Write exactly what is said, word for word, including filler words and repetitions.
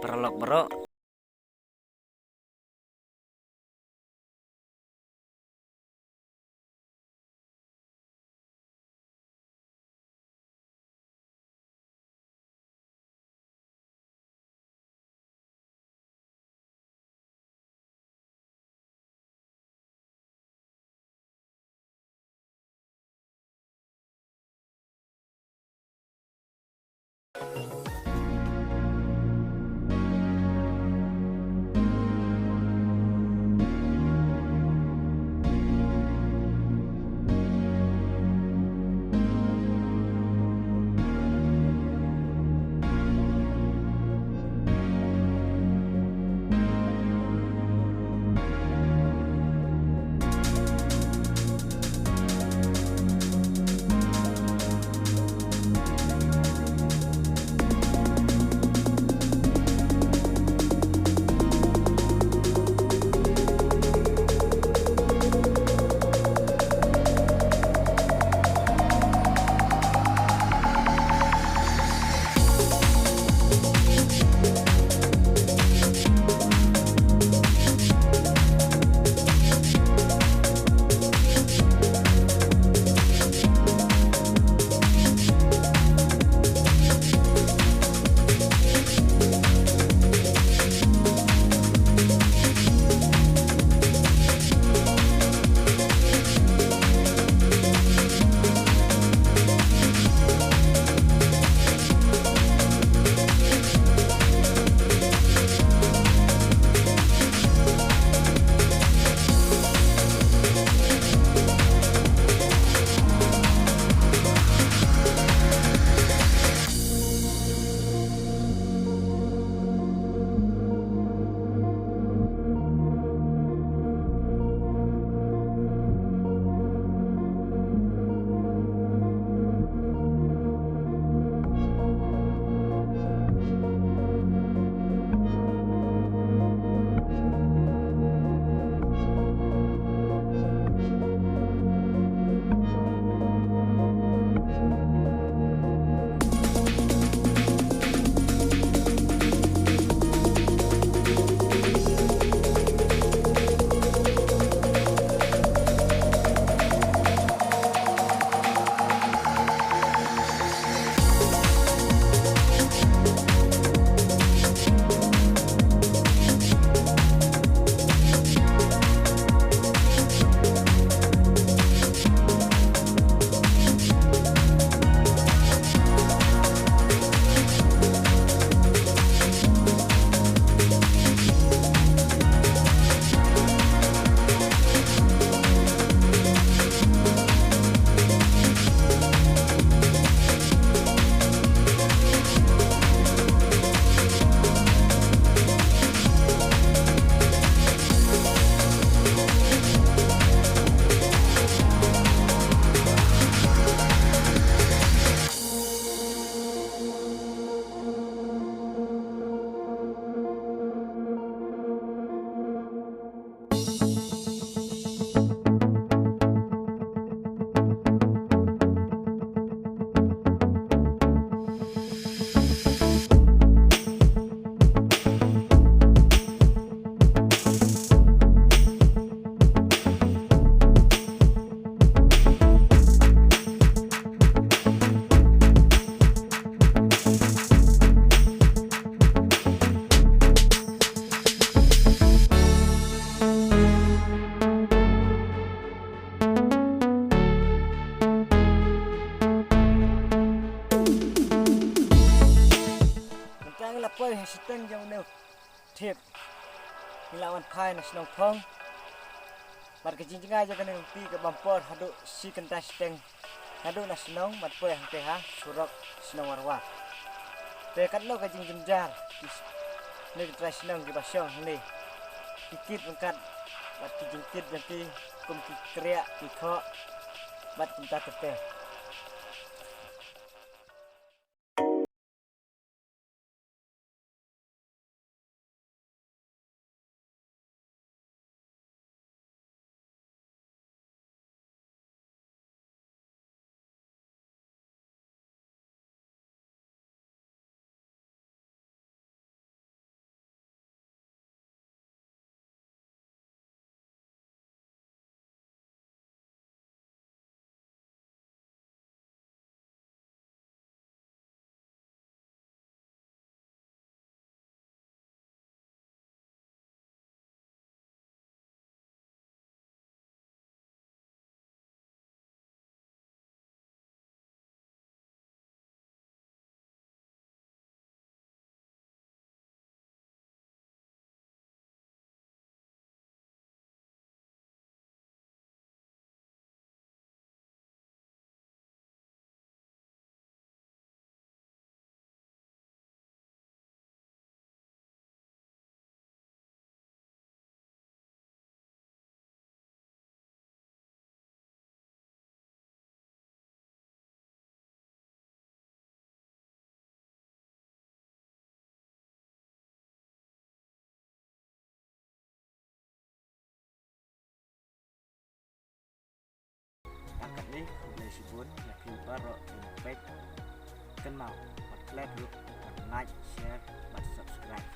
paralok baroh. Mynta ngi la poi ha shiteng jong une u thiep. Ngi la wan phai na shnong phong. Bad ka jingjngai jong kane ka lynti ka bam por haduh shi kynta shiteng. Haduh na shnong bad poi hangtei ha surok shnong Warwar. Te katno ka jingjynjar kine ki trai shnong kiba shong hangne. Ki kit ryngkat bad ki jingkit jong ki kum ki kriah, ki khoh bad kumta ter ter. Tang katne, khublei shibun ïa phi baroh kiba peit. Kynmaw, bad klet ruh ban like, share bad subscribe.